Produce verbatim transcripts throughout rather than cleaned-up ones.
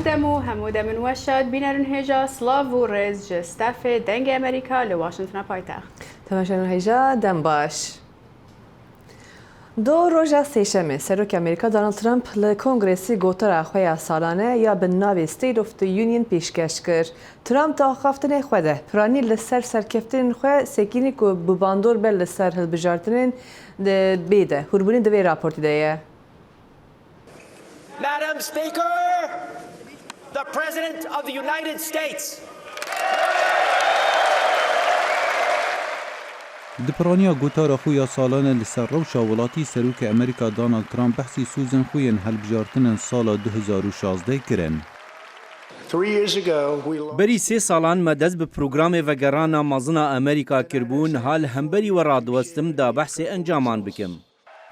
Dem û hemû demin weşa dibînerin hêja, silav û rêz ji stafê Dengê Amerîka li Washingtona paytext. Temaşerin hêja, dem baş. Do roja Sêşemê, Serokê Amerîka Donald Trump li Kongresî gotara xwe ya salane ya bi navê State of the Union pêşkeş kir. Trump di axaftinê xwe de piranî li ser serkeftinên xwe sekînî ku bi bandor be li ser hilbijartinên di bê de hûrbûnî di vê raportî de ye. Madam Speaker, the President of the United States. Di piraniya gotara xwe ya salane li ser rewşa welatî, Serokê Amerîka Donald Trump behsî sozên xwe yên hilbijartinên sala du hezar û şazdeh kirin. Three years ago, we launched Berî sê salan me dest bi programê vegerana mezina Amerîka kiribû, niha li hemberî we radiwestim da behsê encaman bikim.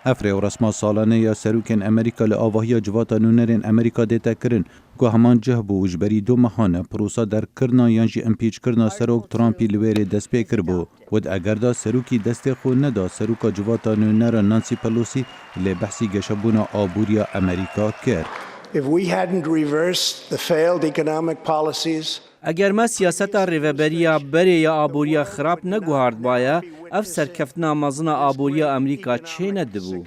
Ev rêwresma salane ya serokên Amerîka li avahiya civata nûnerên Amerîka dête kirin, ku heman cih bû û ji berî du mehan e prosa derkirina yan jî împîçkirina Serok Trumpî li wêrê dest pê kiribû. Û di eger de serokî destê xwe neda seroka civata nûnera Nancy Pelosi, lê behsî geşebûna aboriya Amerîka kir. If we hadn't reversed the failed economic policies, Eger me siyaseta rêveberiya berê ya aboriya xirab neguhardbaye, ev serkeftina mezina aboriya Amerîka çê nedibû.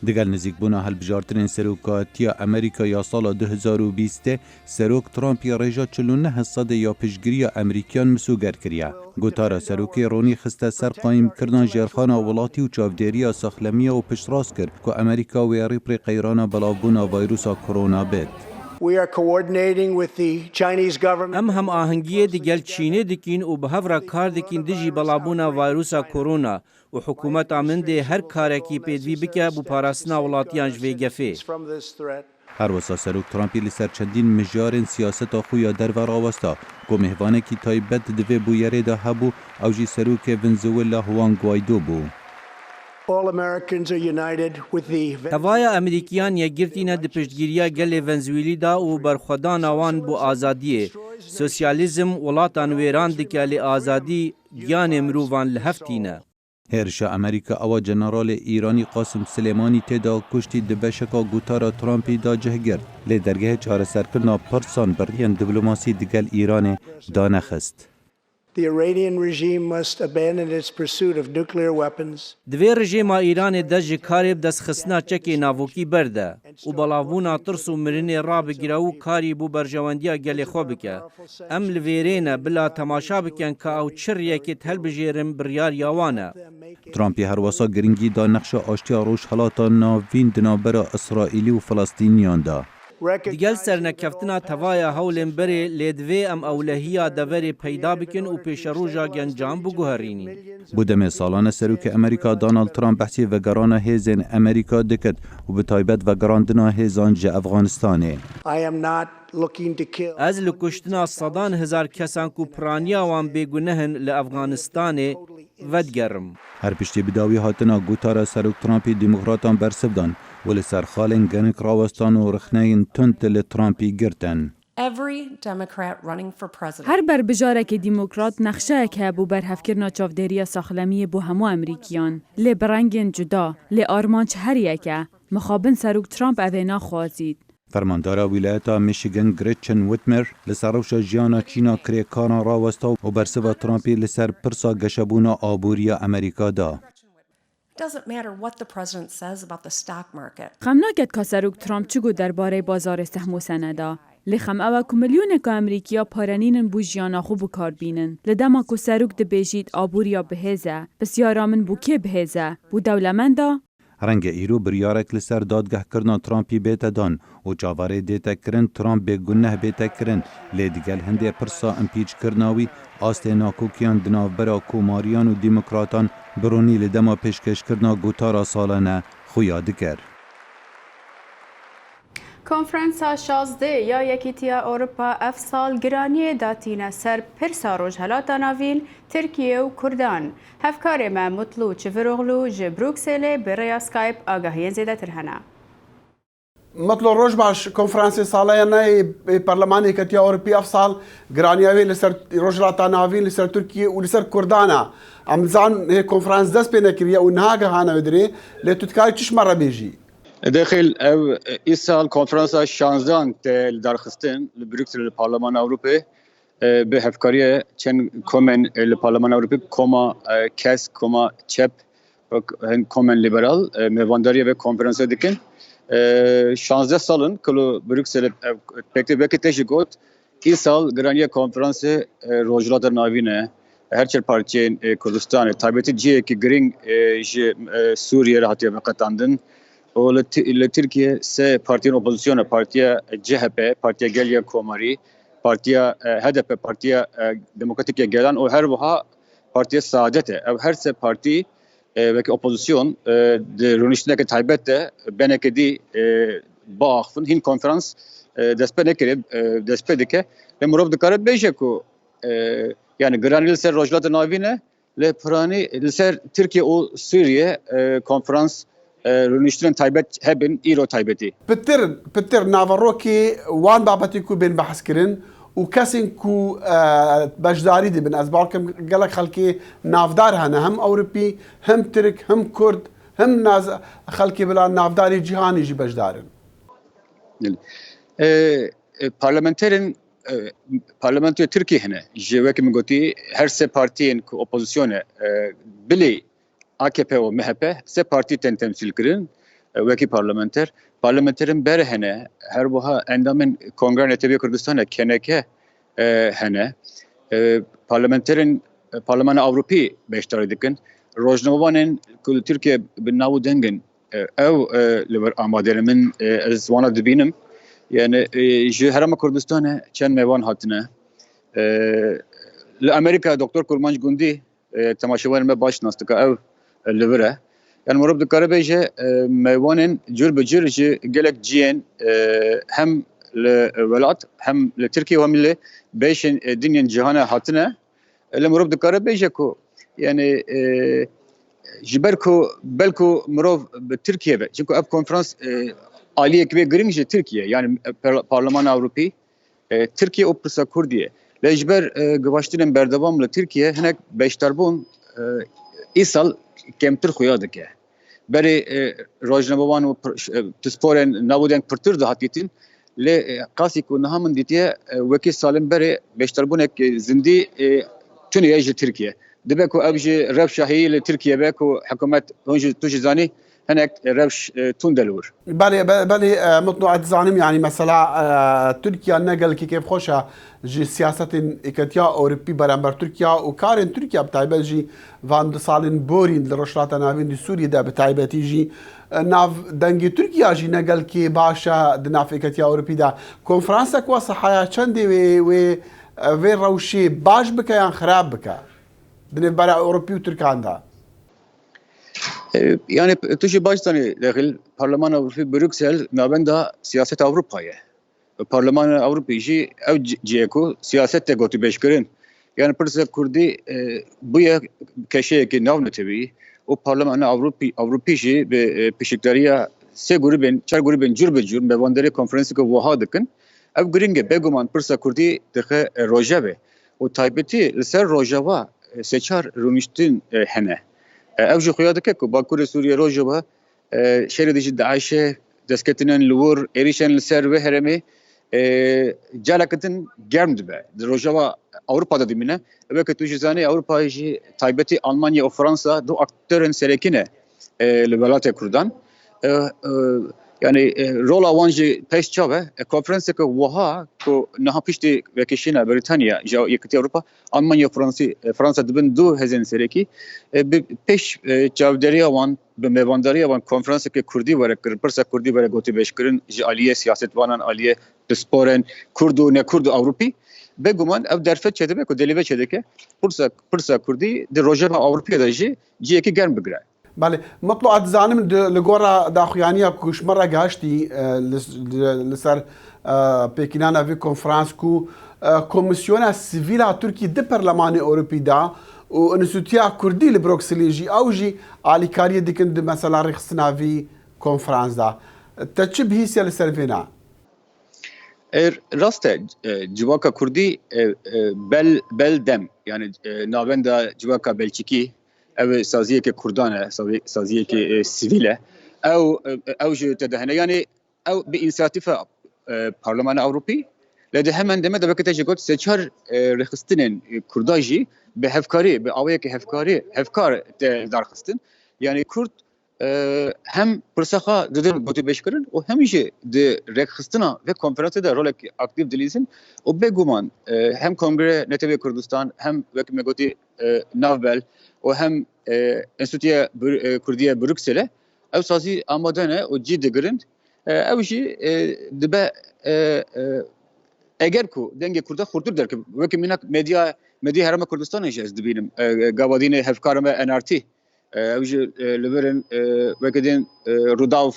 Digel nizîkbûna hilbijartinên serokatiya Amerîka ya sala du hezar û bîstê, Serok Trumpî rêja çil û neh sedê ya piştgiriya Amerîkiyan misoger kiriye. Gotara serokê ronî xiste ser qayîmkirina jêrxana welatî û çavdêriya saxlemiya û piştrast kir ku Amerîka wê rêpirê qeyrana belavbûna vayrusa korona bêt. We are coordinating with the Chinese government. Em hemahengiyê digel Çînê dikin û bi hev re kar dikin dijî belavbûna vayrusa korona û hikûmeta min dê her karekî pêdivî bike bo parastina welatiyan ji vê gefê. From this threat. Her wisa Serok Trumpî li ser çendîn mijarên siyaseta xwe ya derve rawesta, ku mêvanekî taybet di vê bûyerê de hebû, ew jî serokê Venezuela Juan Guaido bû. All Americans are united with the Tevaya Amerîkiyan yekgirtî ne di piştgiriya gelê Venezuelî de û berxwedana wan bo azadiyê. Sosyalîzm welatan wêran dike, lê azadî giyanê mirovan li hev tîne. Hêrişa Amerîka ewa Generalê Îranî Qasim Silêmanî tê de kuştî di beşeka gotara Trumpî de cih girt, lê dergehê çareserkirina pirsan bi riyên diblomasî digel Îranê danexist. The Iranian regime must abandon its pursuit of nuclear weapons. Divê rejîma Îranê dest ji karê bi destxistina çekê navokî berde û belavbûna tirs û mirinê rabigire û karî bo berjewendiya gelê xwe bike. Em li vêrê ne, bila temaşa bikin ka ew çi riyekê dihilbijêrin biryar ya wan e. Trumpî her wisa giringî da nexşa aştiya Rojhelata Navîn di navbera Îsraîlî û Filistîniyan de. Digel sernekeftina tevaya hewlên berê, lê divê em ewlehiya deverê peyda bikin û pêşeroja gencan biguherînîn. Bo demê salan e Serokê Amerîka Donald Trump behsê vegerana hêzên Amerîka dikit û bi taybet vegerandina hêzan ji Efxanistanê. I am not looking to kill Ez li kuştina sedan hezar kesan ku piraniya wan bêguneh in li Efxanistanê vedigerim. Her piştî bi dawî hatina gotara Serok Trumpî, demokratan bersiv dan û li ser xalên genik rawestan û rixneyên tund li Trumpî girtin. Every Democrat running for president. Her berbijarekê demokrat nexşeyek heye bo berhevkirina çavdêriya saxlemiyê bo hemû Amerîkiyan. Lê bi rengên cuda, lê armanc her yek e. Mixabin Serok Trump evê naxwazît. Fermandara wîlayeta Michigan Gretchen Whitmer li ser rewşa jiyana çîna kirêkaran rawesta û bersiva Trumpî li ser pirsa geşebûna aboriya Amerîka da. Doesn't matter what the president says about the stock market. Xem naket ka Serok Trump çi got derbarê bazarê sehm û seneda. Lê xem ew e ku milyoneka Amerîkiya pare nînin bo jiyana xwe bi kar bînin. Li dema ku Serok dibêjît aboriya bihêz e, pisyara min bo kê bihêz e? Bo dewlemenda? Renge îro biryarek li ser dadgehkirina Trumpî bête dan û çaverê dête kirin Trump bêguneh bête kirin, lê digel hindê pirsa împîçkirina wî, astê nakokiyan di navbera Komariyan û Demokratan bi ronî li dema pêşkêşkirina gotara salane xuya dikir. Konferansa şazdê ya Yekîtiya Ewropa ev sal giraniyê datîne ser pirsa Rojhelata Navîn, Tirkiye û Kurdan. Hevkarê me Mutlu Çiviroglu ji Brukselê bi rêya Skype agahiyên zêdetir hene. Mutlu, roj baş. Konferansê salane yê Perlemanê Yekîtiya Ewropî ev sal giraniya wê li ser Rojhilata Navîn, li ser Tirkiye û li ser Kurdan e. Em dizanin hê konferans dest pê nekiriye û niha gihane wê dirê, lê tu dikarî çi ji me re bêjî? Dexil ev îsal konferansa şanzdehan te li dar xistin li Brukselê li Parlemana Ewropê, e, bi hevkariya çend komên, e, li Parlemana Ewropê, koma, e, kesk, koma çep, wek hin komên liberal, e, mêvandariya vê konferansa dikin. E, şanzdeh sal in ku li Brukselê, e, pêktir wekî te jî got, îsal giraniya konferansê, e, Rojhilata Navîn e. Her çar partiyên, e, Kurdistanê, taybetî cihekî girîng, e, ji, e, Sûriyê re hatiye veqetandin. Û li Ti-, li Tirkiye sê partiyên opozîsyonê, Partiya C H P, Partiya Gel ya Komarî, Partiya, e, H D P, Partiya, e, Demokratîk ya Gelan û her wiha Partiya Saadet e. Ev her sê partî, e, wekî opozîsyon, e, di rûniştineke taybet de beneke dî, e, biaxivin. Hîn konferans, e, destpê nekiriye, e, destpê dike. Lê mirov dikare bêje ku, e, yani giranî li ser Rojhilata Navîn e, lê piranî li ser Tirkiye û Sûriye, e, konferans, e, rûniştinên taybet hebin, îro taybetî. Pitir, pitir naverokê wan babetên ku bên behs kirin û kesên ku, e, beşdarî dibin, ez bawer kim gelek xelkê navdar hene, hem Ewropî, hem Tirk, hem Kurd, hem naz-, xelkê bila navdarê cîhanê jî beşdar in. E, e, parlamenterên, e, parlamentoya Tirkiyê hene. Ji wekî min gotî, her sê partiyên ku opozîsyon e, e, bilî A K P û M H P, sê partî tên temsîl kirin, e, wekî parlamenter. Parlamenterên berê hene, her wiha endamên Kongreya Netewî ya Kurdistanê, K N K, e, hene. E, parlamenterên, e, Parlemana Ewropî beşdarî dikin. Rojnamevanên ku li Tirkiye bi nav û deng in, e, ew, e, li vir amade ne. Min, e, ez wana dibînim. Yani, e, ji Herêma Kurdistanê çend mêvan hatine. E, li Amerîka Doktor Kurmanc Gundî, e, temaşevanên me baş nas dike, ew, e, li vir e. Yani mirov dikare bêje, e, mêvanên cur bi cur ji gelek cihên, e, hem li welat, hem li Tirkiye û hem li beşên, e, din yên cîhanê hatine. E, lê mirov dikare bêje ku, yani, e, ji ber ku belku mirov bi Tirkiye ve, çunku ev konferans, e, aliyek wê girîng ji Tirkiye, yani, e, par-, Parlemana Ewropî, e, Tirkiye û pirsa Kurdî ye. Lê ji ber, e, givaştinên berdewam li Tirkiye hinek beşdarbûn, e, îsal kêmtir xuya dike. Berê, e, rojnamevan û pir-, e, pisporên nav û deng pirtir dihat dîtin. Lê, e, qasî ku niha min dîtiye, e, wekî salên berê beşdarbûnek, e, zindî, e, tune ye ji Tirkiye. Dibe ku ev jî rewşa heyî li Tirkiye be ku hikûmet, hûn jî, tu jî zanî, hinek rewş, e, tund e li wir. Belê, be-, belê, e, Mutlu, ez dizanim, yani mesela, e, Tirkiye ne gelkî kêfxweş e ji siyasetên Yeketiya Ewropî beramber Tirkiye û karên Tirkiye bi taybet jî van du salên borîn li Rojhilata Navîn, di Sûriyê de bi taybetî jî, e, nav dengê Tirkiye jî ne gelkî baş e di nav Yeketiya Ewropî de. Konferansek wesa heye, çendê wê, wê, e, vê rewşê baş bike yan xirab bike di nêvbera Ewropî û Tirkan de? E, yani, tu jî baş zanî, dexil Parlemana Ewropî Bruksel navenda siyaseta Ewropa ye. Parlemana Ewropî jî ew ci-, cihê ku siyaset tê gotûbêjkirin. Yani pirsa Kurdî, e, bûye keşeyekî navnetewî û Parlemana Ewropî, Ewropî jî bi, e, pişikdariya sê grûbên, çar grûbên cur bi cur mêvandarî konferanseke wiha dikin. Ev girîng e, bêguman pirsa Kurdî dixe, e, rojevê û taybetî li ser rojeva, e, sê çar rûniştin, e, hene. E, ev jî xuya dike ku Bakurê Sûriyê rojeva, e, şerê dijî DAIŞê, destketinên li wir, êrîşên li ser vê herêmê, e, careke din germ dibe. Di rojeva Ewropa de dimîne. Weke tu jî zanî, Ewropa jî taybetî Almanya û Fransa du aktorên serekî ne, e, li welatê Kurdan. E, e, yani, e, rola wan jî pêş çav e. E, konferanseke wiha ku niha piştî vekişîna Brîtanya ji Yekîtiya Ewropa, Almanya û Fransî-, e, Fransa dibin du hêzên serekî, e, bi pêş, e, çavderiya wan, bi mêvandariya wan konferanseke Kurdî were kirin, pirsa Kurdî were gotûbêjkirin ji aliyê siyasetvanan, aliyê pisporên Kurd û ne Kurd û Ewropî. Bêguman ev derfet çêdibe ku delî vê çêdike, pirsa, pirsa Kurdî di rojeva Ewropî de jî cihekî germ bigire. Belê, Mutlu, ez dizanim di, li gora daxuyaniya ku ji me re gehiştî, e, li, li, li ser, e, pêkînana vê konferans ku, e, Komîsyona Sivîl a Tirkî di Perlemanê Ewropî de û Înstîtuya Kurdî li Brukselê jî, ew jî alîkariyê dikin di mesela rêxistina vî konferans de. Te çi bihîstiye li ser vêna? E, rast e, e, civaka Kurdî, e, e, bel, bel dem, yani, e, navenda civaka Belçîkî, ev saziyeke Kurdan e, sazi-, saziyeke, e, sivîl e. ew, ew jî te de hene. Yanî ew bi însiyatîfa, e, Parlemana Ewropî, lê di hemen demê de weke te jî got, sê çar, e, rêxistinên, e, Kurda jî bi hevkarî, bi awayekî hevkarî, hevkar te darxistin. Yanî Kurd, e, hem pirsa xwe didin gotûbêjkirin û hem jî di rêkxistina vê konferansê de rolek aktîf dilîzin û bêguman, e, hem Kongreya Neteweyê Kurdistan, hem wekî me gotî, e, Navbel û hem, e, Enstîtuya Bru-, e, Kurdî ya Brukselê ew sazî amade ne û cî digirin. E, ew jî, e, dibe, e, e, eger ku dengê Kurda xurtir derkeve, wekî mînak medya, medya Herêma Kurdistanê jî ez dibînim. E, e, gava dînê hevkara me N R T, e, ew jî, e, li vir in, e, weke din, e, Rûdaw,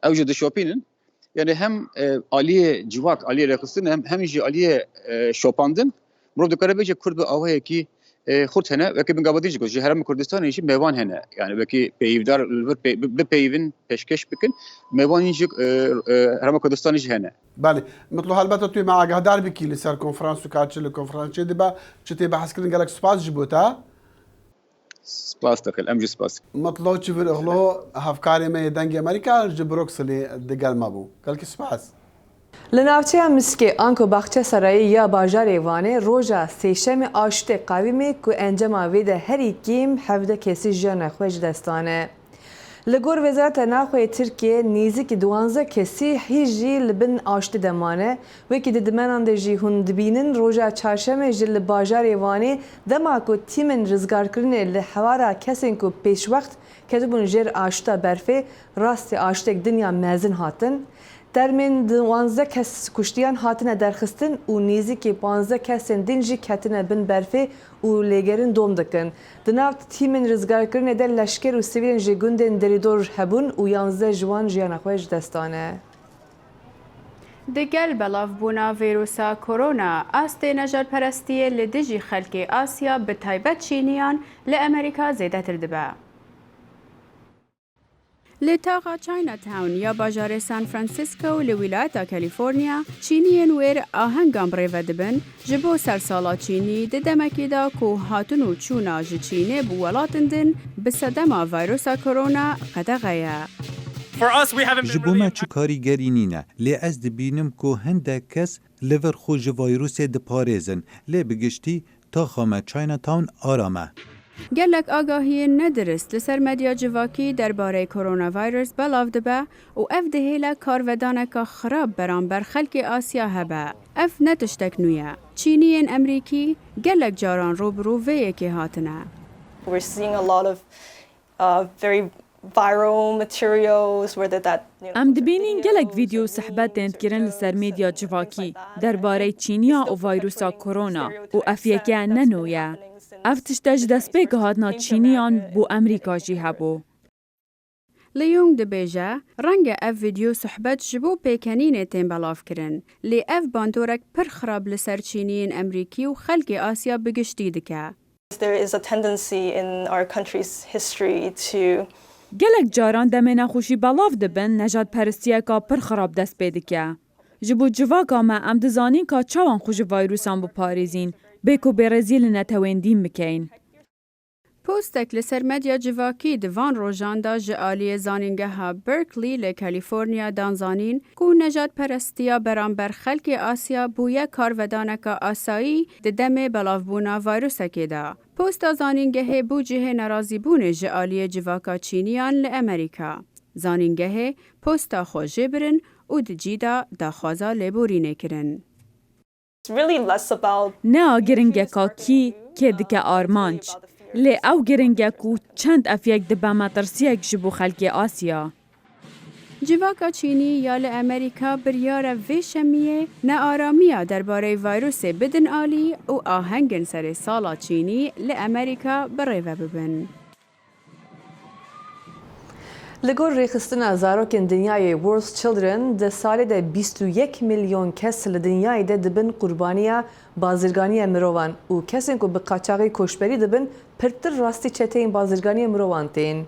ew jî dişopînin. Yanî hem, e, aliyê civak, aliyê rêxistin, hem, hem jî aliyê, e, şopandin, mirov dikare bêje Kurd bi awayekî, e, xurt hene. Weke min gava din jî got, ji Herêma Kurdistanê jî mêvan hene. Yanî wekî peyivdar li vir pey-, bi-, bipeyivin, pêşkêş bikin. Mêvan jî, e, e, Herêma Kurdistanê jî hene. Belê. Mitlo, helbet tu yê me agahdar bikî li ser konferans û ka çi li konferansê dibe, çi tê behs kirin, gelek spas ji bo te. Spas dikin, em jî spas dikin. Mitlo Çivir Oxlo, hevkarê me yê Dengê Amerîka ji Brukselê digel me bû. Gelkî spas. Li navçeya Miskê anko Baxçesarayê ya bajarê Wanê roja Sêşemê aştê qawîmê ku encama vê de herî kêm hevdeh kesî jiyana xwe ji dest dane. Li gor Wezareta Navxwe yê Tirkiyê, nêzîkî duwanzdeh kesî hîn jî li bin aştê de mane. Wekî di dimenan de jî hûn dibînin, roja çarşemê jî li bajarê Wanê, dema ku tîmên rizgarkirinê li hewara kesên ku pêşwext ketibûn jêr aşta berfê, rastî aştêk din ya mezin hatin. Termên duwanzdeh kes kuştiyan hatine derxistin û nêzîkî panzdeh kesên din jî ketine bin berfê û lêgerin dom dikin. Di nav tîmên rizgarkirinê de leşker û sivîlên ji gundên derîdor hebûn û yanzdeh ji wan jiyana xwe ji dest dane. Digel belavbûna vîrusa korona, astê nejadperestiyê li dijî xelkê Asya, bi taybet Çîniyan, li Amerîka zêdetir dibe. Li taxa Chinatown ya bajarê San Francisco li wîlayeta California, Çîniyên wêr ahengan bi rê ve dibin, ji bo sersala Çînî di demekê de ku hatin û çûna ji Çînê bo welatin din bi sedema vîrusa korona qedexe ye. For us, we haven't Ji been bo really me çi karîgerî nîne, lê ez dibînim ku hindek kes li vir xwe ji vîrusê diparêzin, lê bi giştî taxa me Chinatown aram e. Gelek agahiyên nedirist li ser medya civakî derbarê koronavîrus belav dibe û ev dihêle karvedaneka xirab beramber xelkê Asya hebe. Ev ne tiştek nû ye. Çîniyên Emerîkî gelek caran rû bi rû vê yekê hatine. We're seeing a lot of, uh, very viral materials, whether that, you know, Em dibînin gelek vîdeo û sehbetên kirin li ser medya civakî derbarê Çîniya û vîrusa korona û ev yeke ne nû ye. Ev tişte ji destpêka hatina Çîniyan bo Amerîka jî hebû. Leung dibêje, renge ev vîdeo sehbet ji bo pêkenînê tên belavkirin, lê ev bandorek pir xirab li ser Çîniyên Emerîkî û xelkê Asya bi giştî dike. There is a tendency in our country's history to Gelek caran demê nexweşî belav dibin, nejadperistiyeka pir xirab dest pê dike. Ji bo civaka me, em dizanin ka çawan xwe ji vîrusan biparêzin, bê ku bêrêzî li netewên dîn bikeyin. Postek li ser medya civakî di van rojan de ji aliyê Zanîngeha Berkeley li California dan zanîn ku nejadperestiya beramber xelkê Asya bûye karvedaneka asayî di demê belavbûna vîrusekê de. Posta zanîngehê bû cihê nerazîbûnê ji aliyê civaka Çîniyan li Amerîka. Zanîngehê posta xwe jê birin û di cî de daxwaza lêborînê kirin. It's really less about Ne a giringeka kî kê dike armanc, lê ew giring e ku çend ev yek dibe metirsiyek ji bo xelkê Asya. Civaka Çînî ya li Amerîka biryare vê şemiyê nearamiya derbarê vîrusê bidin alî û ahengên serê sala Çînî li Amerîka bi rê ve bibin. Li gor rêxistina zarokên dinyayê World Children, di salê de bîst û yek milyon kes li dinyayê de dibin qurbaniya bazirganiya mirovan û kesên ku bi qaçaxî koçberî dibin, pirtir rastî çeteyên bazirganiya mirovan tên.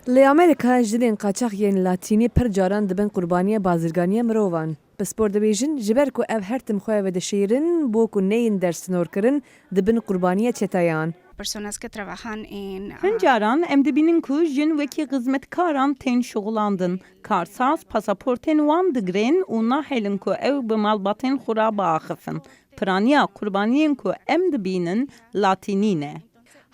Li Amerîka, jinên qaçax yên Latînî pir caran dibin qurbaniya bazirganiya mirovan. Pispor dibêjin, ji ber ku ev her tim xwe vedişêrin, bo ku neyên dersinorkirin, dibin qurbaniya çeteyan. personas que trabajan en, ah, Hin caran em dibînin ku jin wekî xizmetkaran tên şixulandin. Karsaz pasaportên wan digirên û nahêlin ku ew bi malbatên xwe re biaxifin. Piraniya qurbaniyên ku em dibînin latînî ne.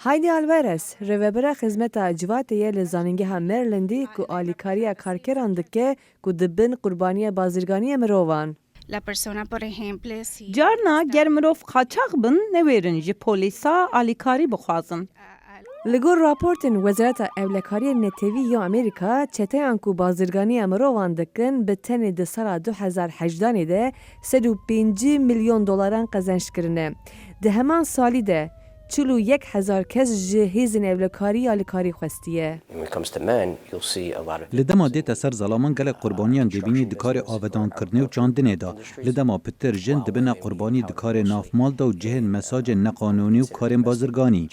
Heidi Alvarez, rêvebira xizmeta civatê ye li Zanîngeha Marylandê ku alîkariya karkeran dike ku dibin qurbaniya bazirganiya mirovan. La persona, por ejemplo, si Carna ger mirov qaçax bin, newêrin ji polîsa alîkarî bixwazin. Li gor raportên Wezareta Ewlekariyê Netewî ya Amerîka, çeteyan ku bazirganiya mirovan dikin bi tenê di sala du hezar hejdanê de sed û pêncî milyon dolaran qezenc kirine. Di heman salî de çil û yek hezar kes ji hêzên ewlekarî alîkarî xwestiye. When it comes to men, you'll see a lot of Li dema dête ser zalaman gelek qurbaniyan dibînî di karê avedankirinê û çandinê de. Li dema pitir jin dibine qurbanî di karê navmal de û cihên mesajên neqanûnî û karên bazirganî.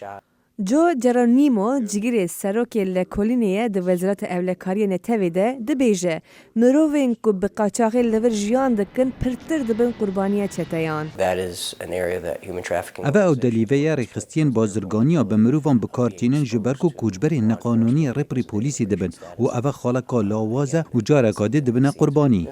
Joe Geronimo, cigirê serokê lekolînê ye di Wezareta Ewlekariyê Netewê de, dibêje, mirovên ku bi qaçaxê li vir jiyan dikin, pirtir dibin qurbaniya çeteyan. That is an area that human trafficking Eve ew delîve ye rêxistiyên bazirganiya bi mirovan bi kar tînin, ji ber ku koçberên neqanûnî rêpirî polîsî dibin û eve xaleka lawaz e û careka dî dibine qurbanî.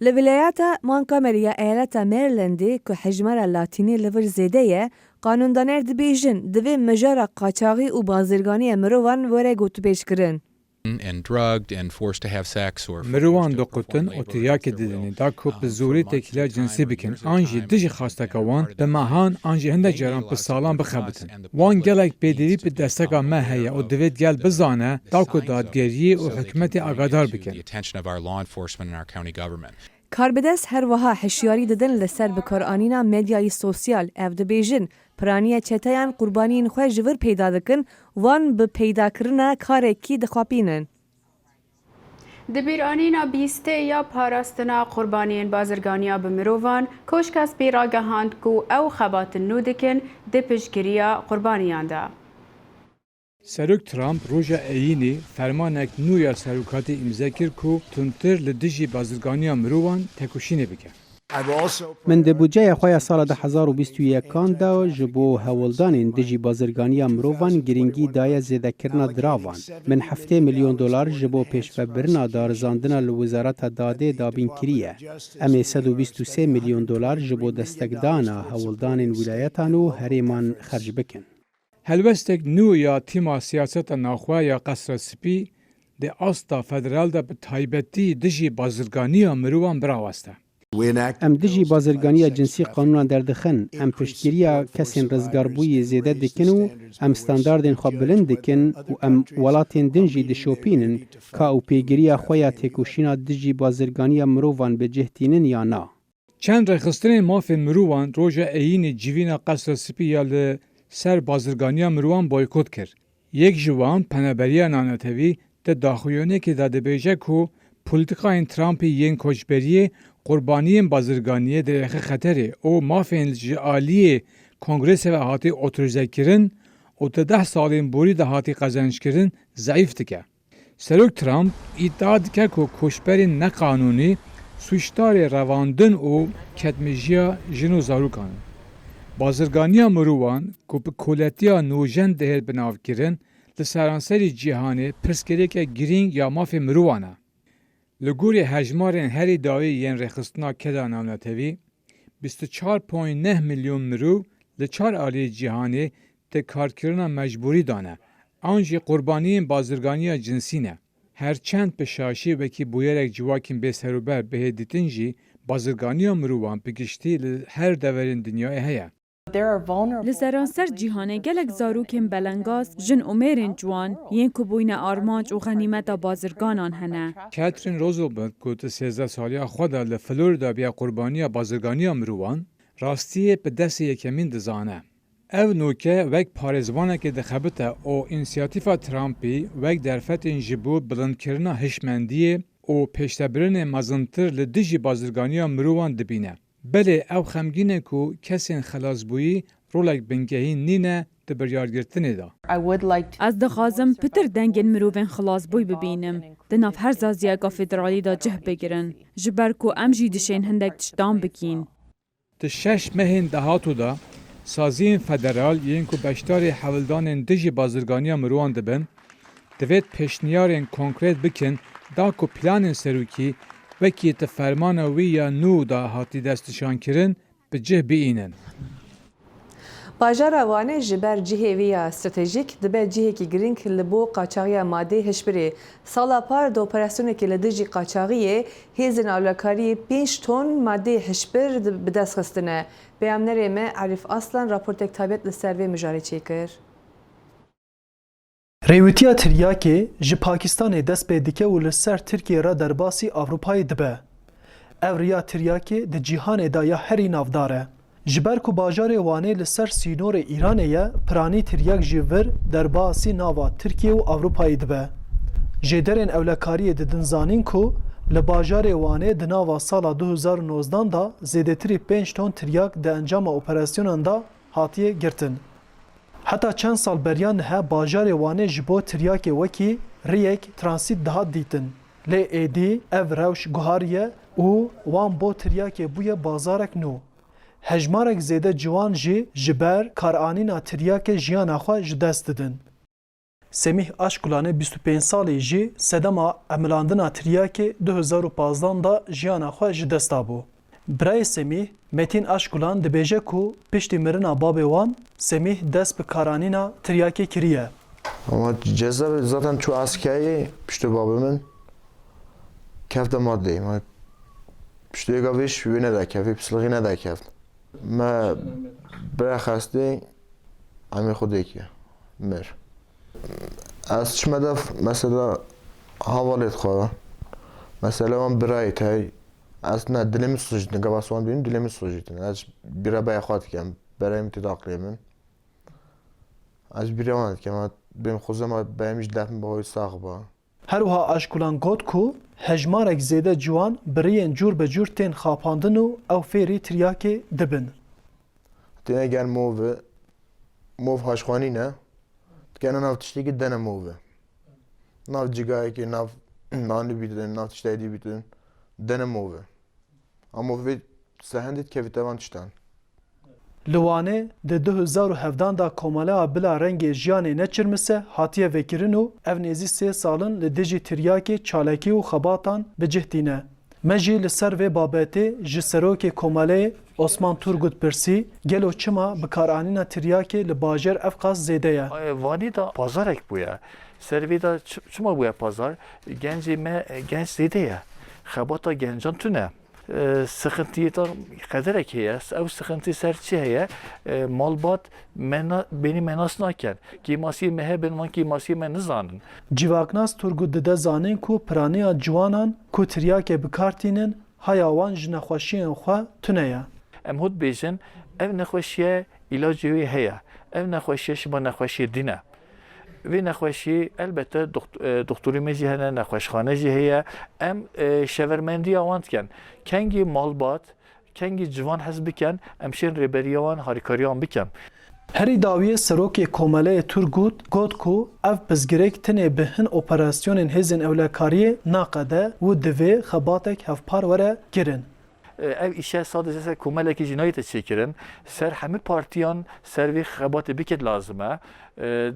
Li vilayeta Montgomery ya eyaleta Marylandê ku hejmara latînê li vir zêde ye, qanûndaner dibêjin divê mijara qaçaxî û bazirganiya mirovan were gotûbêjkirin. and drugged and forced to have sex or Mirovan dixutin û tiryakê didin da ku bi zorî têkiliya cinsî bikin an jî dijî xwesteka wan bi mehan an jî hindek caran bi salan bixebitin. Wan gelek pêdivî bi desteka me heye û divê gel bizane da ku dadgeriyê û hikûmetê agadar bikin. The attention of our law enforcement and our county government. Karbidest her wiha hişyarî didin li ser bikaranîna medyayî sosyal. Ev dibêjin, piraniya çeteyan qurbaniyên xwe ji vir peyda dikin, wan bi peydakirina karekî dixapînin. Di bîranîna bîstê ya parastina qurbaniyên bazirganiya bi mirovan, Koşka Spî ragehand ku ew xebatin nû dikin di piştgiriya qurbaniyan de. Serok Trump roja Eyînê fermanek nû ya serokatê îmze kir ku tundtir li dijî bazirganiya mirovan tekoşînê bike. Min di budceya xwe ya sala du hezar û bîst û yekan de ji bo hewldanên dijî bazirganiya mirovan girîngî daye zêdekirina diravan. Min heftê milyon dolar ji bo pêşvebirina darizandina li Wezareta Dadê dabîn kiriye. Em ê sed û bîst û sê milyon dolar ji bo destekdana hewldanên wîlayetan û herêman xerc bikin. Helwestek nû ya tîma siyaseta naxwe ya Qesra Spî di asta federal de bi taybetî dijî bazirganiya mirovan biraweste. Em dijî bazirganiya cinsî qanûnan derdixin, em piştgiriya kesên rizgarbûyî zêde dikin û em standardên xwe bilind dikin û em welatên din jî dişopînin ka ew pêgiriya xwe ya têkoşîna dijî bazirganiya mirovan bi cih tînin ya na. Çend rêxistinên mafên mirovan roja Eyînê civîna Qesra Spî ya li ser bazirganiya mirovan boykot kir. Yek ji wan, Peneberiya Navnetewî, di daxuyaniyekê de dibêje ku polîtîkayên Trumpî yên koçberiyê qurbaniyên bazirganiyê dirêxe xeterê û mafên ji aliyê Kongresê ve hatî otorîzekirin û di deh salên borî de hatî qezenckirin zeîf dike. Serok Trump îdia dike ku koçberên neqanûnî sûcdarê revandin û kedmejiya jin û zarokan in. Bazirganiya mirovan ku bi koletiya nûjen dihêt binavkirin, li seranserî cîhanê pirsgirêke girîng ya mafê mirovan e. Li gorî hejmarên herî dawî yên Rêxistina Keda Navnetewî, bîst û çar point neh milyon mirov li çar aliyê cîhanê di karkirina mecbûrî de ne, an jî qurbaniyên bazirganiya cinsî ne. Her çend bi şaşî wekî bûyerek civakên bêserûber bihê dîtin jî, bazirganiya mirovan bi giştî li her deverên dinyayê heye. Li seranser cîhanê gelek zarokên belengaz, jin û mêrên ciwan yên ku bûyne armanc û xenîmeta bazirganan hene. Catherine Rosenberg ku di sêzdeh saliya xwe de li Florida bûye qurbaniya bazirganiya mirovan, rastiyê bi destê yekemîn dizane. Ev nûke wek parêzvanekê dixebite û însiyatîfa Trumpî wek derfetên ji bo bilindkirina hişmendiyê û pêştebirinê mezintir li dijî bazirganiya mirovan dibîne. Belê ew xemgîn e ku kesên xelasbûyî rolek bingehîn nîne di biryargirtinê de. Ez dixwazim pitir dengên mirovên xilasbûyî bibînim. Di nav her saziyeka federalî de cih bigirin. Ji ber ku em jî dişên hindek tiştan bikîn. Di şeş mehên dahatû de Saziyên federal yên ku beşdarî hewldanên dijî bazirganiya mirovan dibin, divêt pêşniyarên konkret bikin da ku planên serokî wekî di fermana wî ya nû de hatî destnîşankirin bi cih biînin. Bajara Wanê ji ber cihê wî ya stratejîk dibe cihekî girîng li bo qaçaxiya madeyê hişbirê. Sala par di operasyonekê li dijî qaçaxiyê hêzên ewlekariyê pênc ton madeyê hişbir di-, bi dest xistine. Peyamnerê me Arîf Aslan raportek taybet li ser vê mijarê çêkir. Rêwîtiya tiryakê ji Pakistanê dest pê dike û li ser Tirkiyê re derbasî Ewropayê dibe. Ev riya tiryakê di cîhanê de ya herî navdar e. Ji ber ku bajarê Wanê li ser sînorê Îranê ye, piranî tiryak jî vir derbasî nava Tirkiye û Ewropayê dibe. Jêderên ewlekariyê didin zanîn ku li bajarê Wanê di nava sala du hezar û nozdan de zêdetirî pênc ton tiryak di encama operasyonan de hatiye girtin. Heta çend sal beriya niha bajarê Wanê ji bo tiryakê wekî riyek transît dihat dîtin. Lê êdî ev rewş guhariye û wan bo tiryakê bûye bazarek nû. Hejmarek zêde ciwan jî ji ber karanîna tiryakê jiyana xwe ji dest didin. Semîh Aşkulanê bîst û pênc salî jî sedema emilandina tiryakê du hezar û pazdan de jiyana xwe ji dest dabû. Birayê Semîh, Metîn Aşkulan dibêje ku piştî mirina babê wan, Semîh dest bi karanîna tiryakê kiriye. Ama ceza zaten çû askeriyê piştî babê min kefte madeyê. Ma piştî êka vêş wê nedekeft, vê pislixî nedekeft. Me bira xestê emê xwe dêkiye. Mir. Ez çime de mesela havalê dixwe. Mesela wan birayê te. Ez ne dilê min sujîtin. Gava wan bînim dilê min sujîtin. Ez bira baya xwe dikem. Berayê min tê daqilê min. Ez bira wan dikem. Bêm xwe zema berayê min ji def min bavê sax ba. Her wiha Aşkulan got ku hejmarek zêde ciwan bi riyên cûr be cûr tên xapandin û ew fêrî tiryakê dibin. Têne ger mov e, mov xweşxwanî ne, dikene nav tiştekî dene mov e. Nav cigayekê, nav nanî bîtin, nav tiştekî dî bîtin, dene mov e. Ama vê sehendê dikevî te van tiştan. Li Wanê di du hezar û hevdan de Komeleya Bila Rengê Jiyanê Neçirmise hatiye vekirin û ev nêzî sê sal in li dijî tiryakê çalakî û xebatan bi cih tîne. Me jî li ser vê babetê ji Serokê Komeleyê Osman Turgut pirsî, gelo çima bikaranîna tiryakê li bajêr evqas zêde ye? Wanî de pazarek bûye. Ser vê de çi-, çima bûye pazar? Gencê me, genc zêde ye. Xebata gencan tune. E, sıkıntıyı da qederek heye. Ew sıkıntı ser çi heye? E, malbat me na, beni me nas naken. Kêmasiyê me hebin, van kêmasiyê me nizanin. Civaknas Turgut dide zanîn ku piraniya ciwanan ku tiryakê bi kar tînin, haya wan ji nexweşiyên xwe tune ye. Em hû dibêjin, ev nexweşiye îlacê wê heye. Ev nexweşiye şima nexweşiyê din e. Vê nexweşî elbette doxt-, e, doktorê me jî hene, nexweşxane jî heye. Em, e, şevermendiya wan dikin. Kengî malbat, kengî ciwan hez bikin, em şên rêberiya wan, harîkariya wan bikin. Herî dawiyê Serokê Komeleyê Turgut got ku ev pirsgirêk tenê bi hin operasyonên hêzên ewlekariyê naqede û divê xebatek hevpar were kirin. Ev îşe sadece ser komelekî jî nayête çêkirin. Ser hemî partiyan ser vê xebatê bikit lazim e.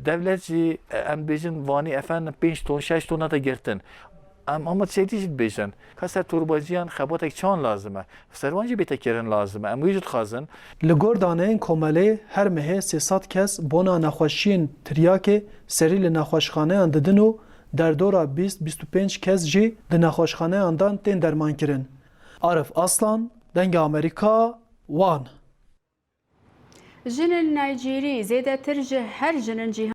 Dewlet jî, em dibêjin vanî efendim pênc ton, şeş ton nate girtin. Em ama tiştekî jî dibêjin. Ka ser torbaciyan xebatek çawan lazim e. Ser wan jî bête kirin lazim e. Em wî jî dixwazin. Li gor daneyên komelê her mehê sê sed kes bona nexweşiyên tiryakê serî li nexweşxaneyan didin û derdora bîst, bîst û pênc kes jî di nexweşxaneyan de tên dermankirin. Arif Aslan, Dengê Amerîka, Wan. Jinên Nîjerî zêdetir ji her jinên cîhanê